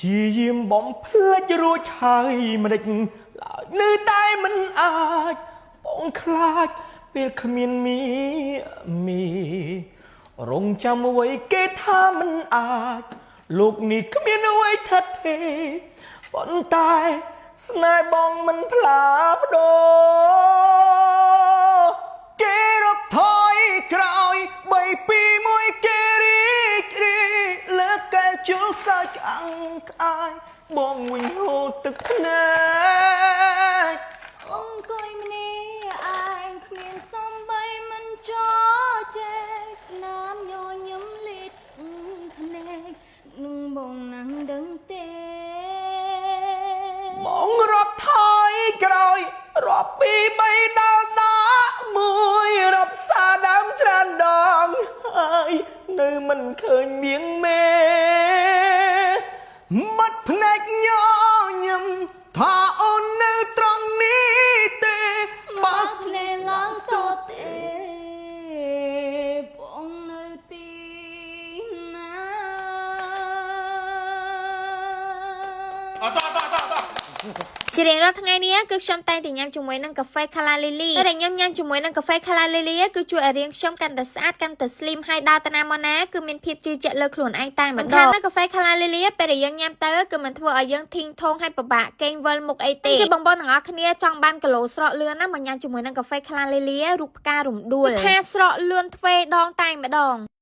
ជាយាមបំភ្លេចរួចហើយមិនដេចឡើយនៅតែមិនអាចបងខ្លាចពេលគ្មានមីមីរងចាំអ្វីគេថាមិនអាចលោកនេះគ្មានអ្វីថិតទេប៉ុន្តែស្នេហ៍បងមិនផ្លាប្ដូរ គេរកថយក្រោយ3 2 1គេរីករាយលើកកែជុលសើចក្អាំងក្អាយបងវិញហូរទឹកភ្នែក អង្គុយម្នាក់ឯងគ្មានសំបីមិនចជែកស្នាមញញឹមលិតភ្នែកនឹងបងណាំងដឹងទេ បងរាប់ថយក្រោយរាប់ពីបីដល់ដាក់មួយរាប់សារដើមច្រើនដងហើយនៅមិនឃើញមៀងមេ បាត់ភ្នែកញញឹមថាអូននៅត្រង់នេះទេបើ បើកភ្នែកឡើងតទេបងនៅទីណា អត់តតតត ជារៀងរាល់ថ្ងៃនេះគឺខ្ញុំតែងតែញ៉ាំជាមួយនឹងកាហ្វេ Calla Lily ពេលដែលខ្ញុំញ៉ាំជាមួយនឹងកាហ្វេ Calla Lily គឺជួយឲ្យរាងខ្ញុំកាន់តែស្អាតកាន់តែ slim ហើយដើរទៅណាមកណាគឺមានភាពជឿជាក់លើខ្លួនឯងតែម្ដងនៅកាហ្វេ Calla Lily ពេលដែលយើងញ៉ាំទៅគឺមិនធ្វើឲ្យយើងធីងថងហើយពិបាកគេងវិលមុខអីទេជាបងប្អូនទាំងអស់គ្នាចង់បានគីឡូស្រកលឿនណាមកញ៉ាំជាមួយនឹងកាហ្វេ Calla Lily រូបផ្ការំដួលគឺថាស្រកលឿនទ្វេដងតែម្ដង។